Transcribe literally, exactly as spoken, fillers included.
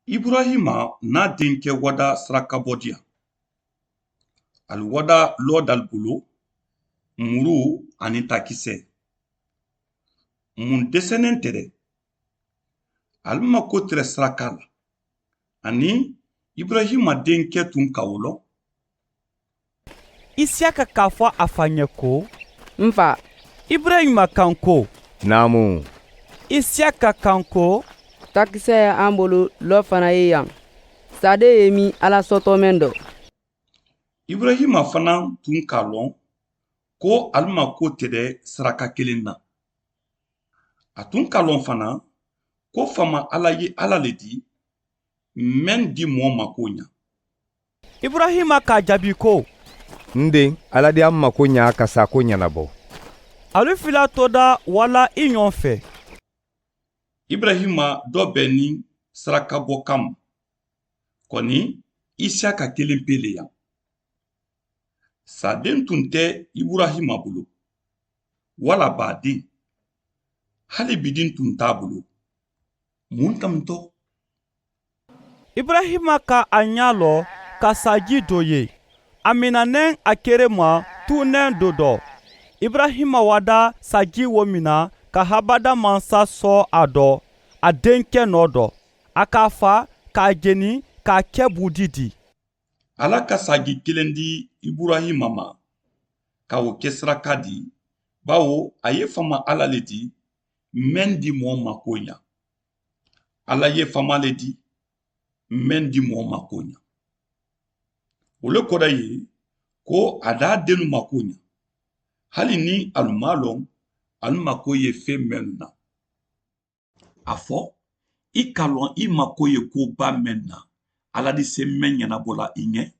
Iburahima n'a denkɛ wada sarakabɔdiya. Ali wada lɔɔdali bolo, muru aniŋ takisɛ. Mun deseneŋ tɛdɛ? Ali ma ko tɛdɛ saraka la. Aniŋ iburahima denkɛ tun ka wo loŋ. Isiyaka k'a fɔ a fa ɲɛ ko, n fa. Iburahima kan ko, naamu. Isiyaka kan ko, takisɛ ye an bolo, lɔ fana ye yan. Saaden ye min ala sɔtɔmɛn dɔ. Iburahima fana tun k'a lɔn ko ali ma ko tɛdɛ saraka kelen na. A tun k'a lɔn fana ko faama ala ye ala le di, meŋ di mɔɔ ma ko ɲa. Iburahima k'a jaabi ko, n den, ala di an ma ko ɲa ka saako ɲɛnabɔ. Ali fila toda wala i ɲɔgɔn fɛ. Iburahima dɔ bɛ ni sarakabɔ kama. Kɔni, isiyaka kelen pe le yan. Saaden tun tɛ iburahima bolo, wala baaden, hali bidin tun t'a bolo. Mun tamutɔ? Iburahima ka a ɲa lɔ ka saji do ye. A minanɛn a kere ma tuunnɛn do dɔ. Iburahima wada saji wo mina ka habada mansa sɔɔ a dɔ, a denkɛ nɔ dɔ. A k'a fa, k'a jeni, k'a kɛ buudi di. Ala ka saji kelen di iburahima ma, ka wo kɛ saraka di, bawo a ye faama ala le di, meŋ di mɔɔ ma ko ɲa. Ala ye faama le di, meŋ di mɔɔ ma ko ɲa. Wo le kɔda ye ko a daa dennu ma ko ɲa, hali ni alu maŋ a lɔn alu ma ko ye feŋ mennu na. A fɔ i ka lɔn i ma ko ye ko baa meŋ na, ala di se meŋ ɲɛnabɔla i ɲɛ.